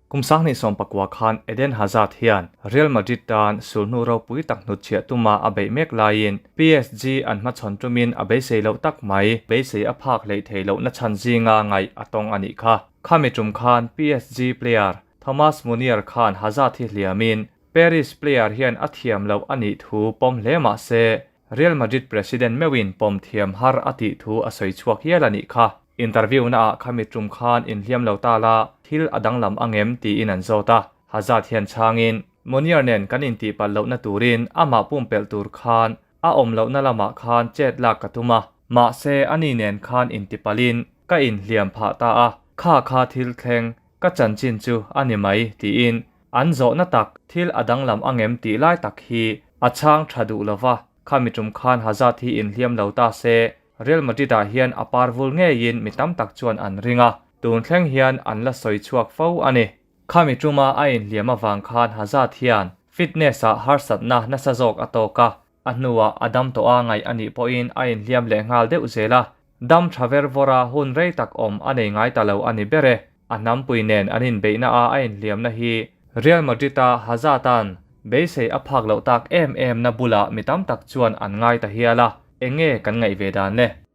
Kum 2019 khan Eden Hazard hian Real Madrid tan sulhnu ropui tak hnutchhiah tuma a beih mek laiin PSG an hmachhawn tumin a beisei loh tak mai beisei a phak hleih theih lohna chhan zinga ngaih a tawng a nih kha. Khami tum khan PSG player Thomas Meunier khan Hazard hi hliamin Paris player hian a thiam loh a nih thu pawm hle mah se Real Madrid president meuhin pawm thiam har a tih thu a sawi chhuak hial a nih kha. Interview na ah khami tum khan inhliam lo ta la, thil a danglam angem tiin an zawt a. Hazard hian chhangin, Meunier nen kan intihpalh lohna turin amah pumpelh tur khan a awm lohna lamah khan chet lak ka tum a, mahse ani nen khan intipalhin ka inhliam phah ta a, kha kha thil thleng ka chanchin chu a ni mai tiin an zawhna tak thil a danglam angem tih lai tak hi a chhang tha duh lova, khami tum khan Hazard hi inhliam lo ta se Real Madrid ah hian a par vul ngeiin mi tam tak chuan an ring a, tun thleng hian an la sawi chhuak fo a ni. Khami tuma a inhliam avang khan Hazard hian fitness ah harsatna nasa zawk a tawk a, a hnuah a dam tawh a ngaih a nih pawhin a inhliam leh nghal deuh zel a, dam tha ver vawr a hun rei tak awm a nei ngai ta lo a ni ber e. A hnampui nen an inbeihna a a inhliamna hi Real Madrid a Hazard a'n beisei a phak loh tak em em na bulah mi tam tak chuan an ngai ta hial a, eng nge kan ngaih ve dan le?